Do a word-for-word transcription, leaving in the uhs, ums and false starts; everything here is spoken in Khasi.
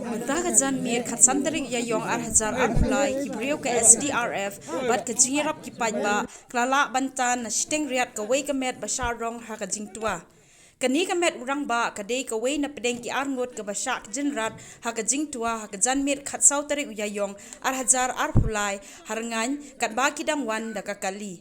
Mynta ka janmiet khatsan tarik Ïaïong ar hajar arphew lai, ki briew ka S D R F bad ka jingïarap ki paidbah ki la lah ban tan na shiteng riat kawei ka met ba shah rong ha ka jingtwa. Kane ka met u rangbah ka dei kawei na pdeng ki arngut kaba shah kjinrat ha ka jingtwa ha ka janmiet khatsaw tarik u Ïaïong ar hajar arphew lai ha Rngaiñ, katba ki dang wan da ka kali.